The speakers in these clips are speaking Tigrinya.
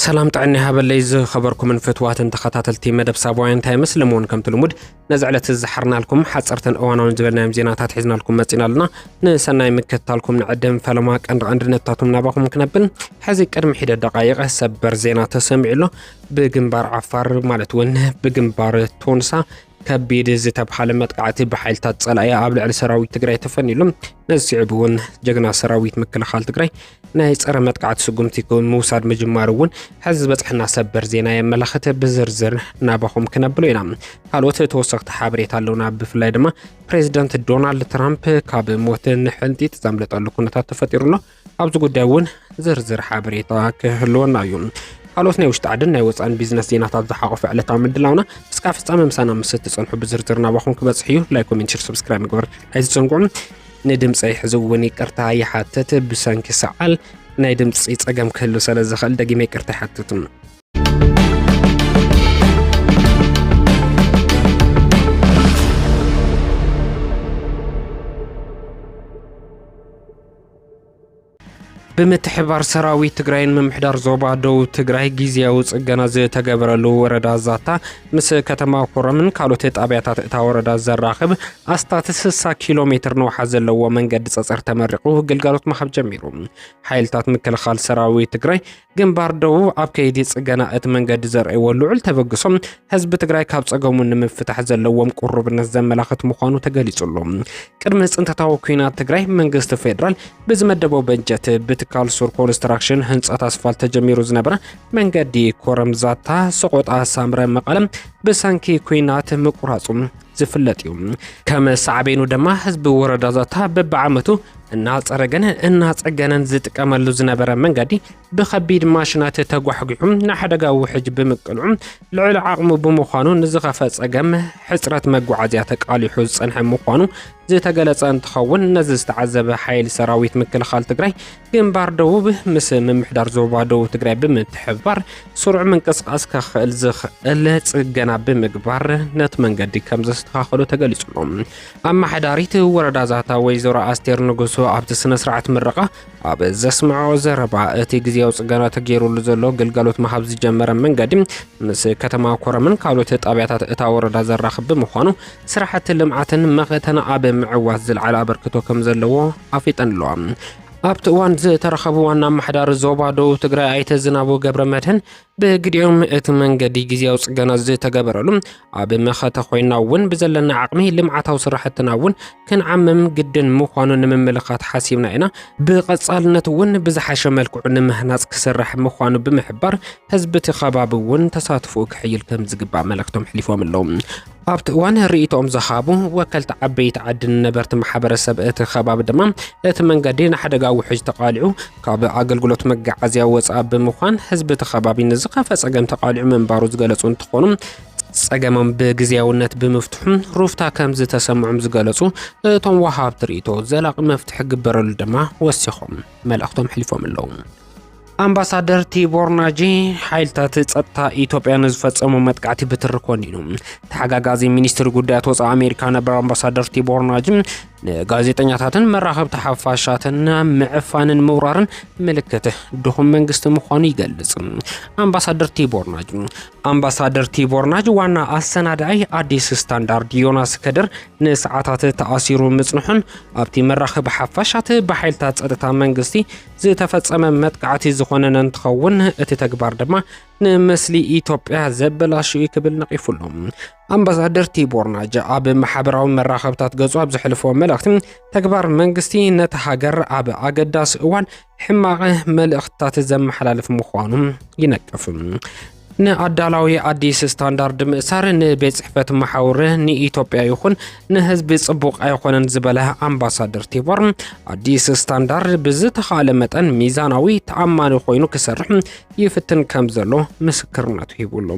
ሰላም ጥዕና ይሃበለይ ዝኸበርኩምን ፍትዋትን ተኸታተልቲ መደብ ሳባውያን እንታይ መስለምዎን ከምቲ ልሙድ ነዚ ዕለት ዝሓርናልኩም ሓፀርትን እዋናውን ዝበልናዮም ዜናታት ሒዝናልኩም መፂና ኣለና። ንሰናይ ምክትታልኩም ንዕድም ፈለማ ቀንዲ ቀንዲ ነታቱም ናባኹም ክነብል። ሕዚ ቅድሚ ሒደት ደቃይቕ ሰበር ዜና ተሰሚዑ ኣሎ። ብግንባር ዓፋር ማለት እውን ብግንባር ቶንሳ ከቢድ ዝተብሃለ መጥቃዕቲ ብሓይልታት ጸላኢ ኣብ ልዕሊ ሰራዊት ትግራይ ተፈኒሉ። ነዚ ስዒቡ እውን ጀግና ሰራዊት ምክልኻል ትግራይ ናይ ጸረ መጥቃዕቲ ስጉምቲ ምውሳድ ምጅማሩ እውን ሕዚ ዝበጽሐና ሰበር ዜና የመላኽት። ብዝርዝር ናባኹም ክነብሎ ኢና። ካልኦት ተወሰኽቲ ሓበሬታ ኣለውና። ብፍላይ ድማ ፕሬዚደንት ዶናልድ ትራምፕ ካብ ሞት ንሕንጢጥ ዘምለጠሉ ኩነታት ተፈጢሩ ኣሎ። ኣብዚ ጉዳይ እውን ዝርዝር ሓበሬታ ክህልወና እዩ። ካልኦት ናይ ውሽጢ ዓድን ናይ ወፃእን ቢዝነስ ዜናታት ዝሓቆፈ ዕለታዊ ምድላውና እስካብ ፍጻመ ምሳና ምስ እትጸንሑ ብዝርዝር ናባኹም ክበጽሕ እዩ። ላይክ፣ ኮሜንት፣ ሼር፣ ሰብስክራይብ ምግባር ኣይትዘንግዑ። ንድምፀይ ሕዚ እውን ይቅርታ ይሓትት። ብሰንኪ ሰዓል ናይ ድምፂ ፀገም ክህሉ ስለ ዝኽእል ደጊመ ይቅርታ ይሓትት። ብምትሕባር ሰራዊት ትግራይን ምምሕዳር ዞባ ደቡብ ትግራይ ግዝያዊ ጽገና ዝተገበረሉ ወረዳ ዛታ ምስ ከተማ ኮረምን ካልኦት ጣብያታት እታ ወረዳ ዘራኽብ ኣስታት ስሳ ኪሎ ሜትር ንውሓት ዘለዎ መንገዲ ጸጸር ተመሪቑ ግልጋሎት ምሃብ ጀሚሩ። ሓይልታት ምክልኻል ሰራዊት ትግራይ ግንባር ደቡብ ኣብ ከይዲ ጽገና እቲ መንገዲ ዘርእይዎ ልዑል ተበግሶ ህዝቢ ትግራይ ካብ ጸገሙ ንምፍታሕ ዘለዎም ቅሩብነት ዘመላኽት ምዃኑ ተገሊጹ ኣሎ። ቅድሚ ጽንተታዊ ኲናት ትግራይ መንግስቲ ፌዴራል ብዝመደቦ በጀት ብትካል ሱር ኮንስትራክሽን ህንጸት ኣስፋልት ተጀሚሩ ዝነበረ መንገዲ ኮረም ዛታ ሰቆጣ ሳምረ መቐለ ብሰንኪ ኲናት ምቁራጹ ዝፍለጥ እዩ። ከም ሳዕቤኑ ድማ ህዝቢ ወረዳ ዛታ በብዓመቱ እናጸረገን እናጸገነን ዝጥቀመሉ ዝነበረ መንገዲ ብኸቢድ ማሽናት ተጓሕጒሑ ንሓደጋ ውሕጅ ብምቅልዑ ልዑል ዓቕሙ ብምዃኑ ንዝኸፈ ጸገም ሕጽረት መጓዓዝያ ተቃሊሑ ዝጸንሐ ምዃኑ ዝተገለጸ እንትኸውን፣ ነዚ ዝተዓዘበ ሓይሊ ሰራዊት ምክልኻል ትግራይ ግንባር ደቡብ ምስ ምምሕዳር ዞባ ደቡብ ትግራይ ብምትሕብባር ስሩዕ ምንቅስቃስ ከኽእል ዝኽእል ጽገና ብምግባር ነቲ መንገዲ ከም ዘስተኻኸሉ ተገሊጹ ኣሎ። ኣመሓዳሪት ወረዳ ዛታ ወይዘሮ ኣስቴር ንጉሱ ኣብቲ ስነ ስርዓት ምረቓ ኣብ ዘስምዖ ዘረባ፣ እቲ ግዝያዊ ጽገና ተገይሩሉ ዘሎ ግልጋሎት ምሃብ ዝጀመረ መንገዲ ምስ ከተማ ኮረምን ካልኦት ጣብያታት እታ ወረዳ ዘራኽብ ብምዃኑ ስራሕቲ ልምዓትን መኸተን ኣብ ምዕዋት ዝለዓለ ኣበርክቶ ከም ዘለዎ ኣፍሊጠን ኣለዋ። ኣብቲ እዋን ዝተረኸቡ ዋና ኣመሓዳሪ ዞባ ደቡብ ትግራይ ኣይተ ዝናቡ ገብረ መድህን ብግዲኦም እቲ መንገዲ ግዝያዊ ጽገና ዝተገበረሉ ኣብ መኸተ ኮይና እውን ብዘለና ዓቕሚ ልምዓታዊ ስራሕትና እውን ክንዓምም ግድን ምዃኑ ንምምልኻት ሓሲብና ኢና። ብቐጻልነት እውን ብዝሓሸ መልክዑ ንምህናጽ ክስራሕ ምዃኑ ብምሕባር ህዝቢ እቲ ከባቢ እውን ተሳትፎኡ ክሕይል ከም ዝግባእ መልእኽቶም ኣሕሊፎም ኣለዉ። ኣብቲ እዋን ርእይቶኦም ዝሃቡ ወከልቲ ዓበይቲ ዓድን ነበርቲ ማሕበረሰብ እቲ ከባቢ ድማ እቲ መንገዲ ንሓደጋ ውሕጅ ተቓሊዑ ካብ ኣገልግሎት መጋዓዝያ ወፃእ ብምዃን ህዝቢ እቲ ከባቢ ንዝኸፈ ፀገም ተቓሊዑ ምንባሩ ዝገለፁ እንትኾኑ ፀገሞም ብግዝያውነት ብምፍትሑ ሩፍታ ከም ዝተሰምዖም ዝገለፁ እቶም ወሃብቲ ርእይቶ ዘላቒ መፍትሒ ክግበረሉ ድማ ወሲኾም መልእኽቶም ኣሕሊፎም ኣለዉ። ኣምባሳደር ቲቦር ናጂ ሓይልታት ጸጥታ ኢትዮጵያ ንዝፈጸሞ መጥቃዕቲ ብትሪ ኮኒኑ። ተሓጋጋዚ ሚኒስትሪ ጉዳያት ወጻኢ ኣሜሪካ ነበር ኣምባሳደር ቲቦር ናጂ ንጋዜጠኛታትን መራኸብቲ ሓፋሻትን ምዕፋንን ምውራርን ምልክት ድኹም መንግስቲ ምዃኑ ይገልጽ። ኣምባሳደር ቲቦር ናጂ ኣምባሳደር ቲቦር ናጂ ዋና ኣሰናዳኢ ኣዲስ ስታንዳርድ ዮናስ ከድር ንሰዓታት ተኣሲሩ ምጽንሑን ኣብቲ መራኸቢ ሓፋሻት ብሓይልታት ጸጥታ መንግስቲ ዝተፈጸመ መጥቃዕቲ ዝኾነን እንትኸውን፣ እቲ ተግባር ድማ ንምስሊ ኢትዮጵያ ዘበላሹ እዩ ክብል ነቒፉ ኣሎ። ኣምባሳደር ቲቦር ናጅ ኣብ ማሕበራዊ መራኸብታት ገጹ ኣብ ዘሕልፎ መልእኽቲ፣ ተግባር መንግስቲ ነቲ ሃገር ኣብ ኣገዳሲ እዋን ሕማቕ መልእኽትታት ዘመሓላልፍ ምዃኑ ይነቅፍ። ንኣዳላዊ ኣዲስ ስታንዳርድ ምእሳር ንቤት ጽሕፈት መሓውር ንኢትዮጵያ ይኹን ንህዝቢ ጽቡቕ ኣይኾነን ዝበለ ኣምባሳደር ቲቦር፣ ኣዲስ ስታንዳርድ ብዝተኻለ መጠን ሚዛናዊ፣ ተኣማኒ ኮይኑ ክሰርሕ ይፍትን ከም ዘሎ ምስክርነቱ ሂቡ ኣሎ።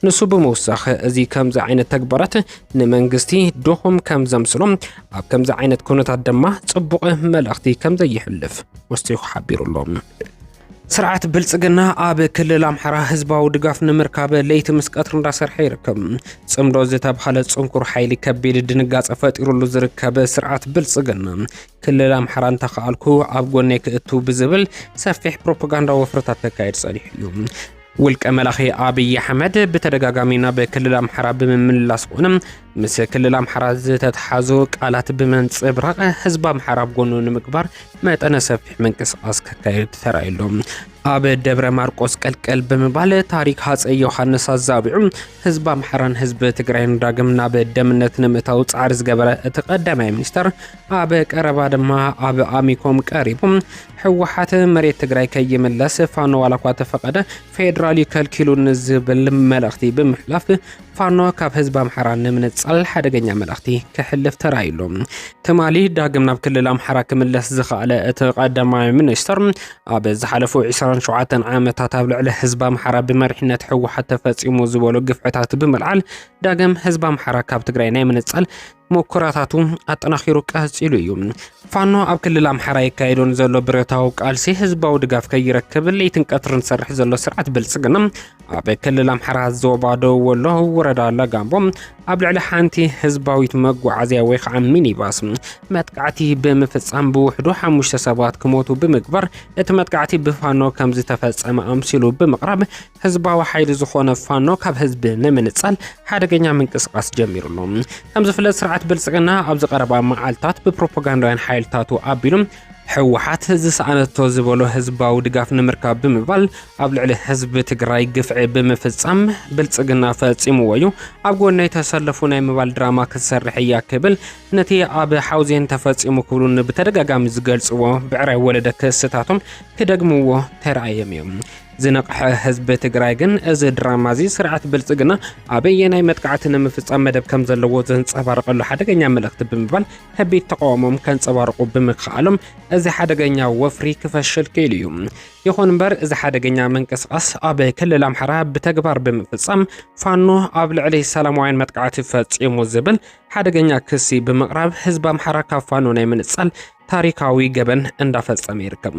ንሱ ብምውሳኽ፣ እዚ ከምዚ ዓይነት ተግባራት ንመንግስቲ ድኹም ከም ዘምስሎ፣ ኣብ ከምዚ ዓይነት ኩነታት ድማ ጽቡቕ መልእኽቲ ከም ዘየሕልፍ ወሲኹ ሓቢሩ ኣሎ። ስርዓት ብልጽግና ኣብ ክልል ኣምሓራ ህዝባዊ ድጋፍ ንምርካብ ለይቲ ምስ ቀትሪ እንዳሰርሐ ይርከብ። ጽምዶ ዝተብሃለ ጽንኩር ሓይሊ ከቢድ ድንጋጸ ፈጢሩሉ ዝርከብ ስርዓት ብልጽግና፣ ክልል ኣምሓራ እንተኸኣልኩ ኣብ ጎነይ ክእቱ ብዝብል ሰፊሕ ፕሮፓጋንዳ ወፍርታት ከካየድ ጸኒሑ እዩ። ውልቀ መላኺ ኣብይ ኣሕመድ ብተደጋጋሚ ናብ ክልል ኣምሓራ ብምምላስ ኮነ ምስ ክልል ኣምሓራ ዝተተሓዙ ቃላት ብምንጽብራቕ ህዝቢ ኣምሓራ ኣብ ጎኑ ንምግባር መጠነ ሰፊሕ ምንቅስቃስ ከካየድ ተራእዩ ኣሎ። ኣብ ደብረ ማርቆስ ቀልቀል ብምባል ታሪክ ሃፀይ ዮሃንስ ኣዛቢዑ ህዝቢ ኣምሓራን ህዝቢ ትግራይን ዳግም ናብ ደምነት ንምእታው ጻዕሪ ዝገበረ እቲ ቀዳማይ ሚኒስተር ኣብ ቀረባ ድማ ኣብ ኣሚኮም ቀሪቡ ህወሓት መሬት ትግራይ ከይምለስ ፋኖ ዋላ እኳ ተፈቀደ ፌዴራል ይከልኪሉኒ ዝብል መልእኽቲ ብምሕላፍ ፋኖ ካብ ህዝቢ ኣምሓራ ንምንጻል ሓደገኛ መልእኽቲ ክሕልፍ ተራእዩ ኣሎ። ትማሊ ዳግም ናብ ክልል ኣምሓራ ክምለስ ዝኸኣለ እቲ ቀዳማይ ሚኒስተር ኣብ ዝሓለፉ ዕስራን ሸውዓተን ዓመታት ኣብ ልዕሊ ህዝቢ ኣምሓራ ብመሪሕነት ህወሓት ተፈጺሙ ዝበሎ ግፍዕታት ብምልዓል ዳግም ህዝቢ ኣምሓራ ካብ ትግራይ ናይ ምንጻል ሙከራታቱ ኣጠናኺሩ ቀጺሉ እዩ። ፋኖ ኣብ ክልል ኣምሓራ የካየዶ ንዘሎ ብረታዊ ቃልሲ ህዝባዊ ድጋፍ ከይረክብ ለይትን ቀትርን ዝሰርሕ ዘሎ ስርዓት ብልጽግና ኣብ ክልል ኣምሓራ ዞባ ደቡብ ወሎ ወረዳ ለጋምቦ ኣብ ልዕሊ ሓንቲ ህዝባዊት መጓዓዝያ ወይ ከዓ ሚኒባስ መጥቃዕቲ ብምፍጻም ብውሕዱ ሓሙሽተ ሰባት ክሞቱ ብምግባር እቲ መጥቃዕቲ ብፋኖ ከም ዝተፈጸመ ኣምሲሉ ብምቕራብ ህዝባዊ ሓይሊ ዝኾነ ፋኖ ካብ ህዝቢ ንምንጻል ሓደገኛ ምንቅስቃስ ጀሚሩ ኣሎ። ከም ዝፍለጥ ስርዓት ብልጽግና ኣብዚ ቀረባ መዓልታት ብፕሮፓጋንዳውያን ሓይልታቱ ኣቢሉ ህወሓት ዝሰኣነቶ ዝበሎ ህዝባዊ ድጋፍ ንምርካብ ብምባል ኣብ ልዕሊ ህዝቢ ትግራይ ግፍዒ ብምፍጻም ብልጽግና ፈጺምዎ እዩ፣ ኣብ ጎነይ ተሰለፉ ናይ ምባል ድራማ ክትሰርሕ እያ ክብል ነቲ ኣብ ሓውዜን ተፈጺሙ ክብሉን ብተደጋጋሚ ዝገልጽዎ ብዕራይ ወለደ ክስታቶም ክደግምዎ ተራእዮም እዮም። ዝነቕሐ ህዝቢ ትግራይ ግን እዚ ድራማ እዚ ስርዓት ብልጽግና ኣበየናይ መጥቃዕቲ ንምፍጻም መደብ ከም ዘለዎ ዘንጸባርቐሉ ሓደገኛ መልእኽቲ ብምባል ከቢድ ተቃውሞም ከንጸባርቑ ብምኽኣሎም እዚ ሓደገኛ ወፍሪ ክፈሽል ክኢሉ እዩ። ይኹን እምበር እዚ ሓደገኛ ምንቅስቃስ ኣብ ክልል ኣምሓራ ብተግባር ብምፍጻም ፋኖ ኣብ ልዕሊ ሰላማውያን መጥቃዕቲ ፈጺሙ ዝብል ሓደገኛ ክሲ ብምቕራብ ህዝቢ ኣምሓራ ካብ ፋኖ ናይ ምንጻል ታሪካዊ ገበን እንዳፈጸመ ይርከብ።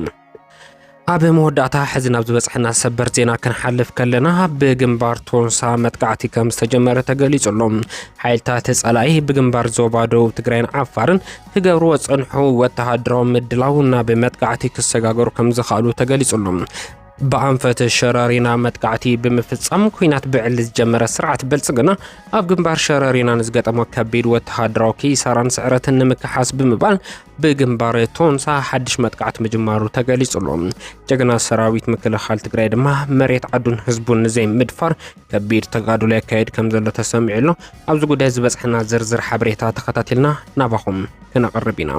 ኣብ መወዳእታ ሕዚ ናብ ዝበጽሐና ሰበር ዜና ክንሓልፍ ከለና ብግንባር ቶንሳ መጥቃዕቲ ከም ዝተጀመረ ተገሊጹ ኣሎ። ሓይልታት ጸላኢ ብግንባር ዞባ ደቡብ ትግራይን ዓፋርን ክገብርዎ ዝጸንሑ ወተሃደራዊ ምድላው ናብ መጥቃዕቲ ክሰጋገሩ ከም ዝኽኣሉ ተገሊጹ ኣሎ። ብኣንፈት ሸረሪና መጥቃዕቲ ብምፍጻም ኲናት ብዕሊ ዝጀመረ ስርዓት ብልጽግና ኣብ ግንባር ሸረሪና ንዝገጠሞ ከቢድ ወተሃደራዊ ኪሳራን ስዕረትን ንምክሓስ ብምባል ብግንባር ቶንሳ ሓድሽ መጥቃዕቲ ምጅማሩ ተገሊጹ ኣሎ። ጀግና ሰራዊት ምክልኻል ትግራይ ድማ መሬት ዓዱን ህዝቡን ንዘይምድፋር ከቢድ ተጋድሎ የካየድ ከም ዘሎ ተሰሚዑ ኣሎ። ኣብዚ ጉዳይ ዝበጽሐና ዝርዝር ሓበሬታ ተኸታቲልና ናባኹም ክነቕርብ ኢና።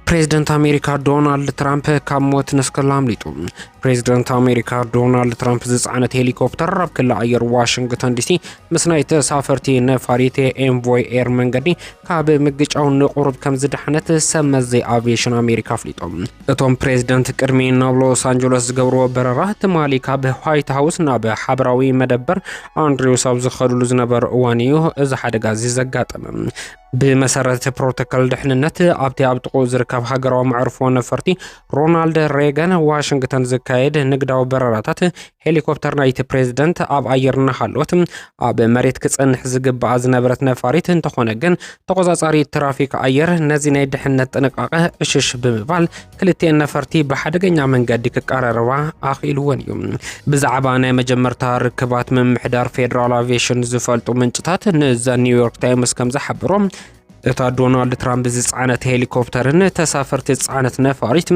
ፕሬዚደንት ኣሜሪካ ዶናልድ ትራምፕ ካብ ሞት ንስክላ ኣምሊጡ። ፕሬዚደንት ኣሜሪካ ዶናልድ ትራምፕ ዝጸዓነት ሄሊኮፕተር ኣብ ክሊ ኣየር ዋሽንግተን ዲሲ ምስ ናይ ተሳፈርቲ ነፋሪት ኤንቮይ ኤር መንገዲ ካብ ምግጫው ንቁሩብ ከም ዝደሓነት ሰብ መዚ ኣቪዬሽን ኣሜሪካ ኣፍሊጦም። እቶም ፕሬዚደንት ቅድሚ ናብ ሎስ ኣንጀለስ ዝገብርዎ በረራ ትማሊ ካብ ዋይት ሃውስ ናብ ሓበራዊ መደበር ኣንድሪውስ ኣብ ዝኸድሉ ዝነበሩ እዋን እዩ እዚ ሓደጋ እዚ ዘጋጠመ። ብመሰረት ፕሮቶኮል ድሕንነት ኣብቲ ኣብ ጥቕኡ ዝርከብ ሃገራዊ መዕርፎ ነፈርቲ ሮናልድ ሬገን ዋሽንግተን ዝካየድ ንግዳዊ በረራታት ሄሊኮፕተር ናይቲ ፕሬዚደንት ኣብ ኣየር እናሃለወት ኣብ መሬት ክጸንሕ ዝግባኣ ዝነበረት ነፋሪት እንተኾነ ግን ተቖጻጻሪ ትራፊክ ኣየር ነዚ ናይ ድሕነት ጥንቃቐ ዕሽሽ ብምባል ክልቲኤን ነፈርቲ ብሓደገኛ መንገዲ ክቀራረባ ኣኽኢልወን እዩ። ብዛዕባ ናይ መጀመርታ ርክባት ምምሕዳር ፌደራል ኣቪዬሽን ዝፈልጡ ምንጭታት ንዘ ኒውዮርክ ታይምስ ከም ዝሓበሮ እታ ዶናልድ ትራምፕ ዝጸዓነት ሄሊኮፕተርን ተሳፈርቲ ዝጸዓነት ነፋሪት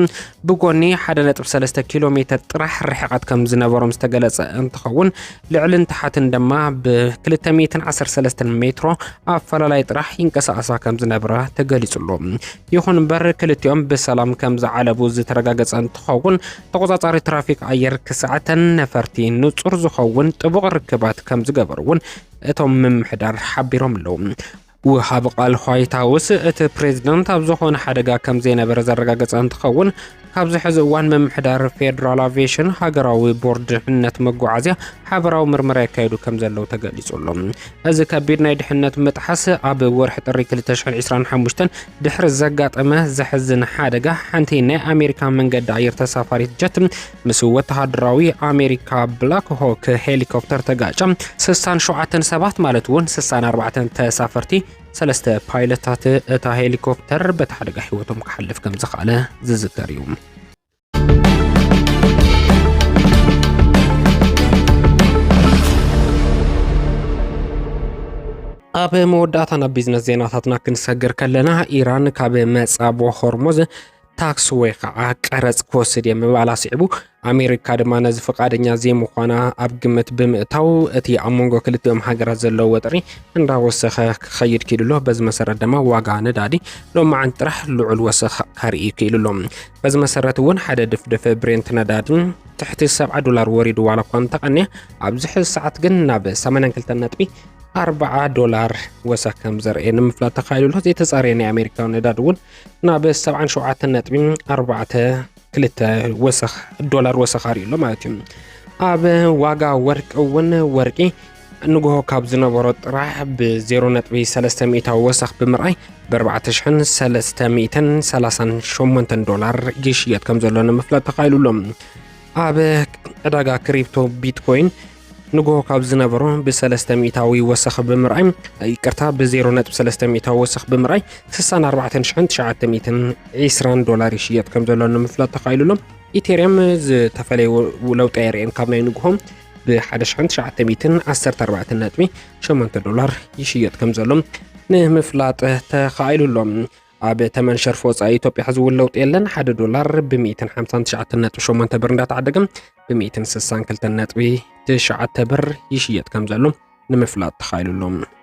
ብጎኒ ሓደ ነጥቢ ሰለስተ ኪሎ ሜተር ጥራሕ ርሕቐት ከም ዝነበሮም ዝተገለጸ እንትኸውን ልዕልን ታሕትን ድማ ብ ክልተ ሚእትን ዓሰርተ ሰለስተን ሜትሮ ኣፈላላይ ጥራሕ ይንቀሳቐሳ ከም ዝነበራ ተገሊጹ ኣሎ። ይኹን እምበር ክልቲኦም ብሰላም ከም ዝዓለቡ ዝተረጋገጸ እንትኸውን ተቆጻጻሪ ትራፊክ ኣየር ክስዕተን ነፈርቲ ንጹር ዝኸውን ጥቡቕ ርክባት ከም ዝገበሩ እውን እቶም ምምሕዳር ሓቢሮም ኣለዉ። ወሃቢ ቃል ዋይት ሃውስ እቲ ፕሬዚደንት ኣብ ዝኾነ ሓደጋ ከም ዘይነበረ ዘረጋገጸ እንትኸውን ካብዚ ሕዚ እዋን ምምሕዳር ፌደራል ኣቪዬሽን ሃገራዊ ቦርድ ድሕነት መጓዓዝያ ሓበራዊ ምርመራ የካይዱ ከም ዘለዉ ተገሊጹ ኣሎ። እዚ ከቢድ ናይ ድሕነት ምጥሓስ ኣብ ወርሒ ጥሪ ክልተ ሽሕን ዕስራን ሓሙሽተን ድሕሪ ዘጋጠመ ዘሕዝን ሓደጋ ሓንቲ ናይ ኣሜሪካ መንገዲ ኣየር ተሳፋሪት ጀት ምስ ወተሃደራዊ ኣሜሪካ ብላክ ሆክ ሄሊኮፕተር ተጋጨ። ስሳን ሸውዓተን ሰባት ማለት እውን ስሳን ኣርባዕተን ተሳፈርቲ ሰለስተ ፓይለታት እታ ሄሊኮፕተር በቲ ሓደጋ ህይወቶም ክሓልፍ ከም ዝኸኣለ ዝዝከር እዩ። ኣብ መወዳእታ ናብ ቢዝነስ ዜናታትና ክንሰግር ከለና፣ ኢራን ካብ መጻቦ ሆርሙዝ ታክስ ወይ ከዓ ቀረጽ ክወስድ እየ ምባላ ስዒቡ፣ ኣሜሪካ ድማ ነዚ ፍቓደኛ ዘይምዃና ኣብ ግምት ብምእታው፣ እቲ ኣብ መንጎ ክልቲኦም ሃገራት ዘሎ ወጥሪ እንዳወሰኸ ክኸይድ ኪሉ ኣሎ። በዚ መሰረት ድማ ዋጋ ነዳዲ ሎማዓንቲ ጥራሕ ልዑል ወሰኽ ከርኢ ክኢሉ ኣሎ። በዚ መሰረት እውን ሓደ ድፍድፍ ብሬንት ነዳዲ ትሕቲ ሰብዓ ዶላር ወሪዱ ዋላ እኳ እንተቐንየ፣ ኣብዚ ሕዚ ሰዓት ግን ናብ ሰማንያን ክልተን ነጥቢ ኣርብዓ ዶላር ወሰኽ ከም ዘርእየ ንምፍላጥ ተኻኢሉ ኣሎ። ዘይተጻረየ ናይ ኣሜሪካዊ ነዳዲ እውን ናብ ሰብዓን ሸውዓተን ነጥቢ ኣርባዕተ ክልተ ወሰኽ ዶላር ወሰኽ ኣርእዩ ኣሎ ማለት እዩ። ኣብ ዋጋ ወርቂ እውን፣ ወርቂ ንግሆ ካብ ዝነበሮ ጥራሕ ብ ዜሮ ነጥቢ ሰለስተ ሚእታዊ ወሰኽ ብምርኣይ ብ ኣርባዕተ ሽሕን ሰለስተ ሚእትን ሰላሳን ሸሞንተን ዶላር ይሽየጥ ከም ዘሎ ንምፍላጥ ተኻኢሉ ኣሎ። ኣብ ዕዳጋ ክሪፕቶ ቢትኮይን ንግሆ ካብ ዝነበሮ ብ ሰለስተ ሚእታዊ ወሰኽ ብምርኣይ፣ ይቅርታ፣ ብ ዜሮ ነጥቢ ሰለስተ ሚእታዊ ወሰኽ ብምርኣይ ስሳን ኣርባዕተን ሽሕን ትሽዓተ ሚእትን ዕስራን ዶላር ይሽየጥ ከም ዘሎ ንምፍላጥ ተኻኢሉ ኣሎ። ኢቴሪየም ዝተፈለየ ለውጢ ኣየርእየን፣ ካብ ናይ ንግሆ ብ ሓደ ሽሕን ትሽዓተ ሚእትን ዓሰርተ ኣርባዕተን ነጥቢ ሸሞንተ ዶላር ይሽየጥ ከም ዘሎ ንምፍላጥ ተኻኢሉ ኣሎ። ኣብ ተመን ሸርፊ ወጻኢ ኢትዮጵያ ሕዚ እውን ለውጢ የለን። ሓደ ዶላር ብ ሚእትን ሓምሳን ትሽዓተን ነጥቢ ሸሞንተ ብር እንዳተዓደገ ብ ሚእትን ስሳን ክልተን ነጥቢ ትሽዓተ ብር ይሽየጥ ከም ዘሎ ንምፍላጥ ተኻኢሉ ኣሎ።